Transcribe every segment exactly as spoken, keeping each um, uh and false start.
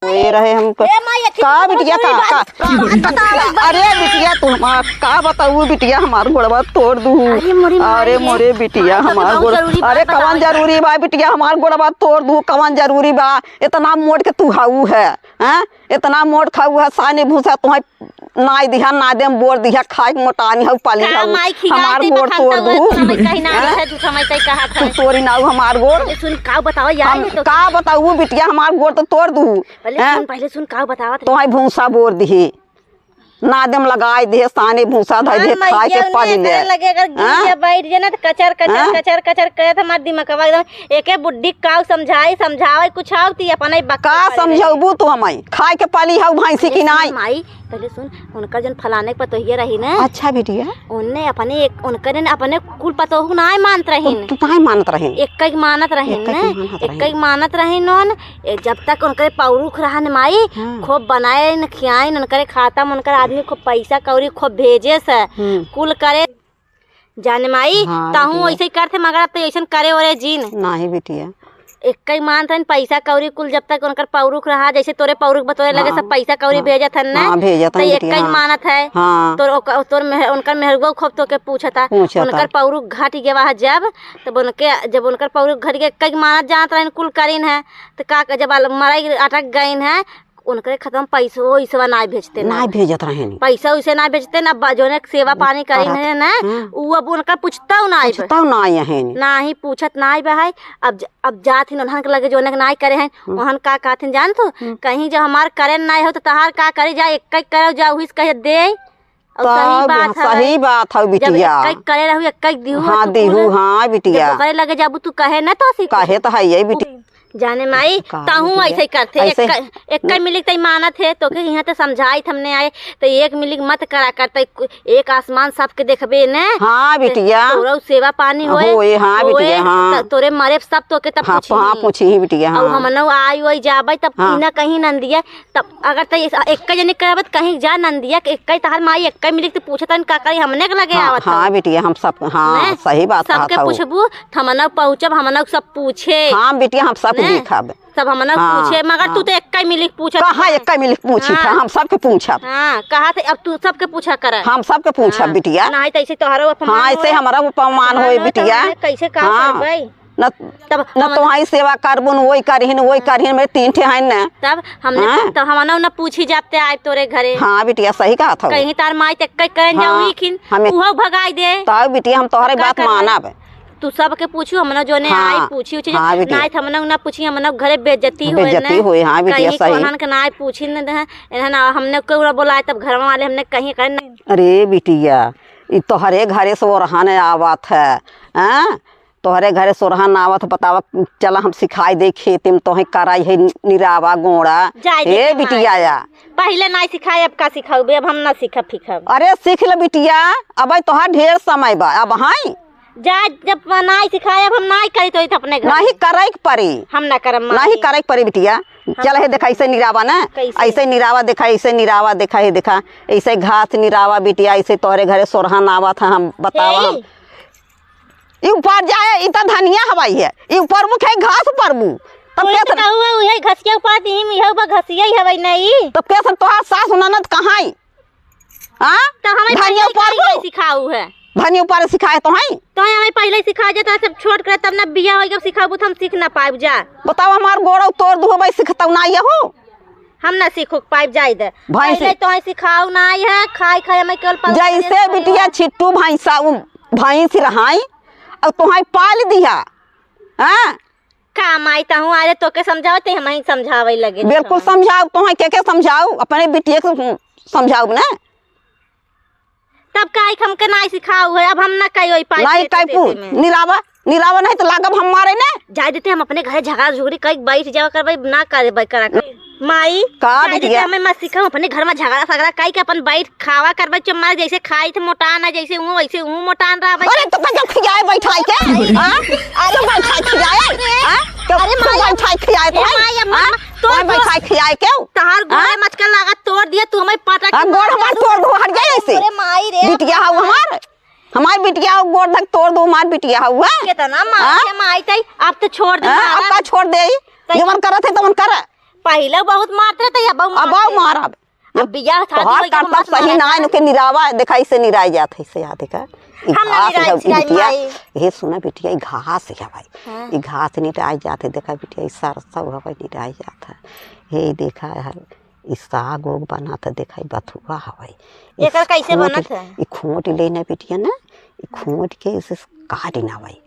ये रहे हमको। ए माई, अच्छी का बात बिटिया, जरूरी का, बात। का, का, का, अरे बिटिया, तू हमार का बताऊ बिटिया, हमार गोड़वा तोड़ दू। अरे मोरी माई अरे रे। मोरे बिटिया, हाँ, तो हमार बताऊ गोड़, जरूरी बात अरे कवन बताओ। जरूरी बा बिटिया, हमार गोड़वा तोड़ दू, कवन जरूरी बा? इतना मोट के तू हाउ है, हैं? इतना मोट खाऊ है, सानी भूसा तुहैं नाई दिहा, नादेम बोर दिहा, खाए के मोटानी हऊ, पाली का हऊ, माई खियाई हमार ती गोड़ बखान तोड़ तऊ है, दू। तू समय कहीं ना हैं? है, तू समय तई कहा तू था। तोरी नाऊ हमार गोड़। पहले सुन, का बताओ यार, हम ये तो का बताऊ बिटिया, हमार गोड़ तो तोड़ दू। पहले हैं? सुन, पहले सुन, का बतावत रही? तुहैं भूसा बोर दिहे, नादेम लगाई दिहे, सानी भूसा धई दिहे, हाँ, खाए के मैया पाली उन्हें ले। करे लगे, अगर गिर हाँ? गया, बैठ जाए ना, तो कचर, कचर, हाँ? कचर, कचर करत हमार दिमागवा एकदम। एके बुड्ढी काऊ समझाई, समझावे कुछ आउती, अपने बक का करे रहे। समझाउबू तू हमाई? खाए के पाली हऊ भैंसी की अरे नाई? सुन माई, पहले सुन, उनकर जन फलाने के पतोहिया रही ना। अच्छा बिटिया। उनने अपने एक, उनकर ने अपने कुल पतोहू नाई मानत रहीन। तू नाई मानत रहीन। एक एक मानत रहीन एक एक ने, मानत एक रहीन। एक मानत रहीन उन, ए, जब तक उनकरे पौरुख रहन माई, हाँ। खूब बनाइन, खियाइन, उनकरे खाता में उनकर आदमी खूब पैसा कौड़ी खूब भेजे से, हम्म। कुल करे। जाने माई, हाँ, तहूँ बिटिया। ऐसे ही करते, मगर अब तो ऐसन करे ओरे जीन। नाही बिटिया। एक ही मानत हन पैसा कौड़ी कुल, जब तक उनकर पौरुख रहा, जैसे तोरे पौरुख बतोरे लगे, हाँ, सब पैसा कौड़ी हाँ। भेजत हन ना, हाँ, भेजत तो हन एक बिटिया, ही हाँ। मानत है। हाँ। तोर ओक-, तोर मेह-, उनकर मेहरुआ खूब तोके पूछता, पूछता। उनकर पौरुख घट गवा है जब, तब उनके, जब उनकर पौरुख घट गए, एक ही मानत जानत रहन कुल करीन है, तो का, जब अल-, मरई अटक गइन है, उनकरे खतम पैसो वैसवा नाय भेजते ना। नाय भेजत रहेन। पैसा वैसे नाय भेजते ना, बा-, जोने सेवा पानी करी करत। है ना, हम्म। उ अब उनका पूछता नाय। पूछता नाय है। नाही पूछत नाय बा है। अब ज-, अब जात हिन उन्हन के लगे जोने के नाय करे हैं, हम्म। उन्हन का कहथिन जान तू? हम्म। कहीं जो हमार करे नाय हो तो तहार का करे जा, एक एक करो जा, उहिस कहे दे। और सही तब बात है सही भाई। बात है जब बिटिया। एक एक करे रहू, एक एक दिहू हाँ, है तू दिहू, कुल। हाँ बिटिया। जब ओकरे लगे जाबू तू कहे ना तो सी कहे तो है ये बिटिया। जाने माई, का तहूँ बिटिया? ऐसे ही करते। ऐसे? एक, एक का मिलिक तई मानत है, तोके यहाँ ते समझाई हमने आए, तो एक मिलिक मत करा करते, एक आसमान सबके देखबे ने। हाँ, ते बिटिया। तोरो सेवा पानी होए, होए, हाँ, होए, बिटिया, हाँ। त-, तोरे मरे सब तोके तब हाँ, पूछी। हाँ, पूछी ही बिटिया, और हाँ। हमनो आई ओई जाबे तब हाँ। इना कहीं नंदिया, तब अगर तई एक जने करबत कहीं जा नंदिया, एक तहार माई एक मिलिक तो पूछत हन का करी, हमने के लगे हाँ, आवत हाँ, हन। बिटिया, हम सब, हाँ, ने? सही बात सबके कहत हऊ। पूछबू, हमनऊ पहुँचब, हमनऊ सब पूछे। हाँ, बिटिया, हम सब ने? देखब। सब हमनऊ हाँ, पूछे, मगर हाँ। तू तो एक्कै मिलिक पूछत कहाँ है। एक्कै मिलिक पूछी हाँ। था, हम सबके पूछब। हाँ, कहा थे, अब तू सबके पूछा कर। हम सबके पूछब, हाँ। बिटिया। नाहीं तो ऐसे तोहरो अपमान हाँ, ऐसे होए। हमारा अपमान अपमान होए, होए तो बिटिया। हमने कैसे का हाँ। करबै? न, तब न हमन तोहाई सेवा करबुन, वही करिहिन, वही करिहिन, मेरे तीन ठे हैं न। तब हमने, हाँ। तब हमनऊ न पूछी जाते आए तोरे घरे। हाँ, बिटिया, सही कहत हऊ। कहीं तार माई ते एक्कै करन हाँ, जाऊ, खिन, हमें उहो भगाई दे। तब बिटिया, हम तोहरे का बात करबै? मानब। तू सबके पूछू, हमनऊ जोने हाँ, आई, पूछी, उछी, हाँ, बिटिया। नाहीं त हमनऊ ना पूछी, हमनऊ घरे बेइज्जती होए बेइज्जती न। होए, हाँ, बिटिया, कहीं सही। कोन्हन के नाहीं पूछी न दे, एनहन हमने केहू ना बोलाए, तब घरवा वाले हमने कहीं कहे न। अरे बिटिया, ई तोहरे घरे से ओरहन आवत है, हाँ? तोहरे घरे सोरहन आवत, बतावा, चला हम सिखाई दे, खेते में तोहे कराई है निरावा गोड़ा। जाए दे ए के बिटिया माई। या। पहिले नाहीं सिखाए, अब का सिखाउबे, अब हम ना सीखब फिखब। अरे सीख ले बिटिया, अबे तोहार ढेर समय बा, अब हैं। जा, जब नाहीं सिखाए, अब हम नाहीं करी तो अपने घर। नाहीं करे के पड़ी। हम ना करब माई। नाहीं करे के पड़ी बिटिया। हम चल हे देखा, ऐसे निरावा ना, कैसे? ऐसे निरावा देखा, ऐसे निरावा देखा, हे देखा, ऐसे घास निरावा बिटिया, ऐसे तोहरे घरे सोरहन आवत है, हम बतावा हे। हम ई उपार जाए, ई त धनिया हवाई है, ई उपरबू खाई घास उपरबू। तब तू कैसे तो कहू है, उहे घसिया उपार दी, इहउ बा घसिया ही हवाई नहीं। तब कैसे तोहार सास ननद कहाँ आई? हाँ? तो हमें धनिया पहिले उपरबू? सिखाऊ है। धनिया उपार सिखाए तो हैं? तो हमें पहिले सिखा जाता, सब छोट करे तब ना बिया होई, जब सिखाबू तो हम सीख ना पाएब जा। बताओ, हमार गोड़ तोड़ दू भाई, सिखतऊ ना ये हो। हम ना सीख पाइब, जाए दे। भैंस पहले तोहे सिखाऊ ना आई है, खाई खाई हमें केवल पल जैसे बिटिया छिट्टू भैंसा, उ भैंस रहाई, अब तोहे पाल दिया, हाँ? का माई तहूँ, अरे तोके समझाओ, ते हमहीं समझावे लगे। बिल्कुल समझाओ, तोहे के के समझाओ, अपने बिटिया के समझाओ ना। तब काहे के हमके नाई सिखाऊ है, अब हम ना कही ओई पाई नाई पेटे काई पू, पेटे में। निरावा, निरावा नहीं तो लागब हम मारे ने। जाए देते हम अपने घरे झगड़ा झुगड़ी कई बैठ जावा करबै, ना करबै करा कर। माई, का जाए देते बिटिया? हमें मत सिखाऊ, अपने घर में झगड़ा सगड़ा कई के अपन बैठ खावा करबै, चुप मारे जैसे खाई थे मोटान है, जैसे हूँ वैसे हूँ मोटान रहबै। अरे तो कजब खियाए बैठाई के, हाँ? अरे बैठाई खियाए, हाँ? क्यों अरे तू माई, बैठाई खियाए ए तो है? माई, अब हाँ? मम्मा, तोर तोर बैठाई खियाए क्यों? तहार हाँ? गोड़े मचका लागा तोड़ दिया, तू हमें पटक हाँ, के गोड़ मार हमार दिया। तोड़ दो, हट जाए ऐसे। अरे माई रे। बिटिया हऊ हमार, हमार बिटिया हऊ, गोड़ धक तोड़ दो, हमार बिटिया हऊ, हाँ? कितना मार हाँ? के माई तई, अब तो छोड़ दे हाँ, मारा। अब का छोड़ दे? तई जवन करत है, तवन कर। पहिले बहुत मारत रहे, त अब अब मारत रहे। मारब। अब बियाह शादी तोहार होइ गया, करतब हम सही ना है, के निरावा देखा, इसे निराई जात है, इसे याद है का? ई हम ना घास निराई है, ई चिराई बिटिया, माई। ये सुना बिटिया, ई घास है भाई। हाँ। ई घास निराई जात है, देखा बिटिया, ई सरसों हवे निराई जात है। हे देखा है, ई साग ओग बनत है, देखा, ई बथुआ हवे। ई एकर कैसे खोट, बनत है? ई खोट लेना बिटिया ना, ई खोट के इसे काट ना भाई,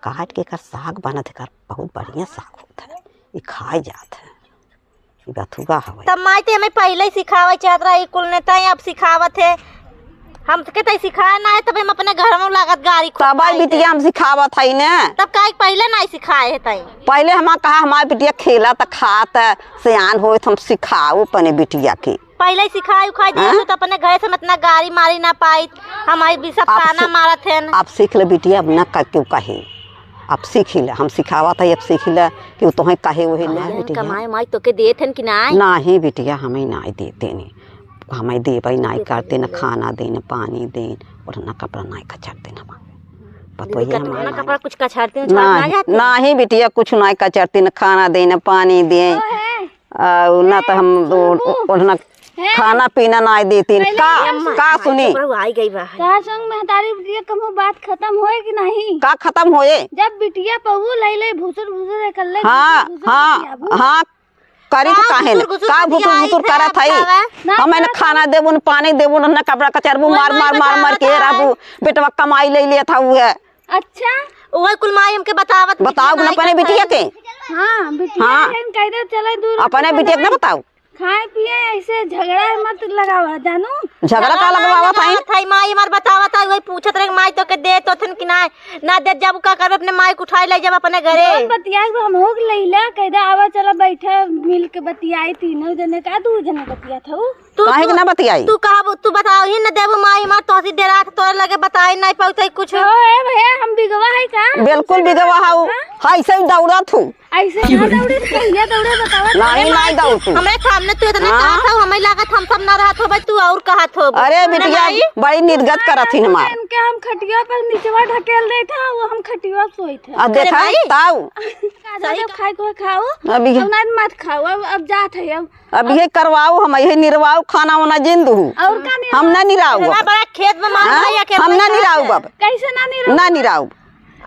काट के एकर साग बनत है, एकर बहुत बढ़िया साग होत है, ई खाए जात है। ई बथुआ हवे। तब माई ते हमें पहिले ही सिखावे चाहत रहा, ई कुल नेता ही अब सिखावत है। हम के तई सिखाए ना है, तब हम अपने घर में लागत गारी खोद तब आई माई बिटिया ते। हम सिखावत हई ने। तब काहे के पहिले ना सिखाए है तई? पहिले हमा कहा हमार बिटिया खेलत खात सयान होत हम सिखाऊ अपने बिटिया के। पहिले ही सिखाए उखाए दिया हाँ? तो अपने घर से हम इतना गारी मारी ना पाई। हमारी भी सब अब ताना से, मारत हैं। अब सीख ले बिटिया, अब ना क-, केहू कहे। अब सीख ले, हम सिखावत है, अब सीख ले कि वो तोहे कहे वही ना कमाए, बिटिया। कमाए माई तोके देत हन कि नाय? नाही बिटिया, हमें नाय देते ने। हमें देबई नाय देते करते न, नहीं। खाना देन, पानी देन, ओढ़ना कपड़ा नाय कचर देन हमारे। दीदी पतोहिया का तो हमारे ओढ़ना नाय। कपड़ा कुछ कचरते हो, झाड़ ना नाही, जाते हो? नाही बिटिया, कुछ नाय कचरते न, खाना देन, पानी देन। ओ है। आ, ना तो हम सुनबू? ओ-, ओढ़ना हैं? खाना पीना नाय देतीन। पहले का, ये अम्मा, का अम्मा, सुनी? चुप रहो, आई गई बा। तोहार संग महतारी बिटिया कमो बात खतम होए कि नाही? का खतम होए? जब बिटिया पऊ लई ले भुसुर भुसुर एकल्ले हाँ, भुसुर भुसुर हाँ, बतियाबू। हाँ, करी तो का काहे न? भुसुर भुसुर का भुसुर बतियाई भुसुर थे करत हई? आपका बा? ना हम एने करत खाना हई। देबू न, पानी देबू न, न कपड़ा कचरबू, वही मार, मार, मार, मार बतावत के है। रहबू, बेटवा कमाई लई लेत हऊ है। अच्छा। ओए कुल माई हमके बतावत बताओ बिटिया ना अपने नाई बिटिया करत के। है। हाँ, बिटिया हाँ। है, कह दे चले दूर अपने बिटिया के ना बताओ। खाए पिए ऐसे झगड़ा मत लगावा, जानू। झगड़ा का झगड़ा लगवावत हई? लगावत हई, माई हमार बतावत हई, वही पूछत रहे, माई तोके देत होथन कि ना, ना देत, जब का करबे अपने माई के उठाई ले जब अपने घरे। जौन बतिया के हम हो लैला, कह दे आवा चला बैठा, मिल के बतियाई, तीनों जने का दू जने बतियात हऊ। तू, काहे के तू, ना बतियाई? तू कहा, तू बताओ ही न देबू, माई हमार तोहसी डेरात, तोरे लगे बताई नहीं पाउत है कुछ। ओ, ए भैया, हम बिगवा है का? बिल्कुल बिगवा हऊ। हाँ? हाँ, ऐसे ही दौड़त हूँ। ऐसे ना दौड़े, तो कहिया दौड़े बतावा। नहीं, अरे नहीं माई, दौड़ तू। हमरे सामने तू इतना हाँ? कहत हऊ, हमें लागत हम सब ना रहत होबे, तू और कहत होबे। अरे ना बिटिया, माई? बड़ी निर्गत करत ही हमार। इनके हम खटिया पर निचवा ढकेल देत है, वो हम खटिया सोइत है। अब अरे देखा, माई? ताऊ। सही जब खाए को खाओ, अभी अब ना मत खाओ, अब, अब जात है, अब अब ये करवाऊ, हम ये निरवाऊ, खाना वाना जिन दू। और का निरवाऊ? हम ना निराऊ इतना अब। बड़ा खेत में मार हाँ? भाई अकेले हम ना बैठा निराऊ है। अब। कैसे ना निराऊ? ना निराऊ।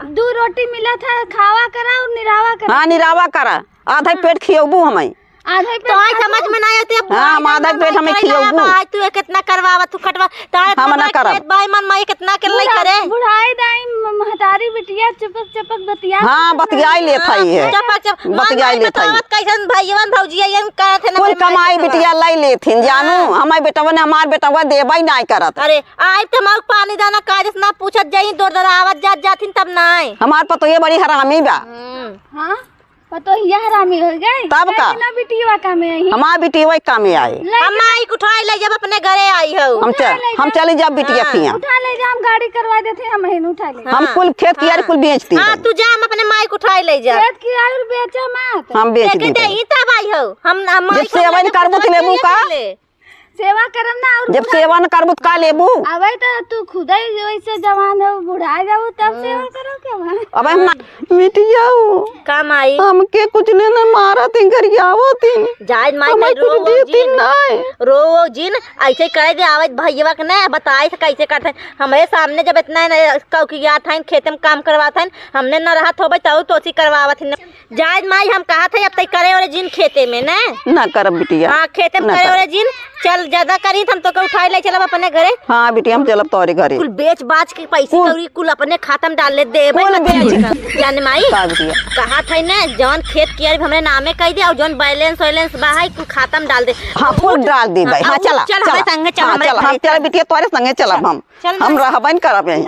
दू रोटी मिलत है, खावा करा और निरावा करा। हाँ, निरावा करा। आधा पेट खियौबू हमें। आधा पेट तो आई खाबू। समझ में ना आते, अब हाँ, हम आधा पेट हमें खियौबू। आज तू ये कितना करवावा, तू कटवा, तारे हम ना बड़ा करब। खेत बाई मन माई कितना के लई बुढ़ा-, करे। बुढ़ाई दाई म-, महतारी बिटिया चुपक चुपक बतिया हाँ, चुपक बतियाई रही। लेत हई है। चुपक चुप, बतियाई माई लेत हई। बतावत कैसन भइयवन भौजिया ये करत है ना कुल अपने माई कमाई से बिटिया लाई लेथिन, जानू, हाँ। हमार बेटवा ने, हमार बेटवा देबई नाय करत। अरे, आइब त हमार पानी दाना काजस ना पूछत जाई, दौड़ दौड़ आवत जात जाथिन तब नाय। हमार पतोहिया बड़ी हरामी बा। हम्म। हाँ, पतोहिया हरामी हो गई। तब का? ना बिटिया कामे आई। हमार बिटिया कामे आई। ले हम माई के उठाई ले जब अपने घरे आई हो। हम चल, उठा ले हम जा। चली जब बिटिया हाँ। खिया। उठा ले जा, हम गाड़ी करवा देते, हम ही उठा ले। हम हाँ, कुल खेत कियारी हाँ। कुल बेच दी हाँ, रही। तू जा, हम अपने माई के उठाई ले जा। खेत कियारी बेचा मत। हम बेच देखे दी दे, रही। ई तब आई हो। हम, हम माई जब को सेवा अपने नहीं करबू, तो लेबू का? ले। सेवा करब ना और जब बुढ़ा सेवा न करबू, तो का लेबू? अबे तो तू खुदे वैसे जवान हो, बुढ़ा जाऊ, तब हाँ। सेवा करो क्या वहाँ? अबे हम ना बिटिया हो। का माई? हमके कुछ लेना मारा तीन गरियावो तीन। जायज माई हमें कह रो कुछ वो दे तीन जिन। नहीं। रो वो जिन, ऐसे कह दे आवत भैया के ना बताए से कैसे करते हैं। हमारे सामने जब इतना है ना, कौकिया था, खेते में काम करवा था, हमने न रहत होबे तो तोसी करवावत है। जायज माई हम कहत है अब तई करे ओरे जिन खेते में ना। ना करब बिटिया। हाँ, खेते में ना करे करब। ओरे जिन। चल, ज्यादा करी त हम तोके उठाई ले चलब अपने घरे। हाँ बिटिया, हम चलब तोरे घरे। कुल बेच बाच के पैसे कुल कौड़ी कुल अपने खाता में डाल ले देबे कुल मत बेच। कर। जाने माई, का बिटिया? कहत है ना, जौन खेत कियारी हमरे नामे कह दे और जौन बैलेंस वैलेंस बा है, कुल खाता में डाल दे। हाँ, कुल उठ। डाल दे हाँ, भाई। हाँ, उठ, चला, चल, चला। हमरे संगे चल, हाँ, हमरे चला, घरे हाँ, चला चल। बिटिया, तोरे संगे चलब हम। चल हम माई। रहबे न करब यहीं।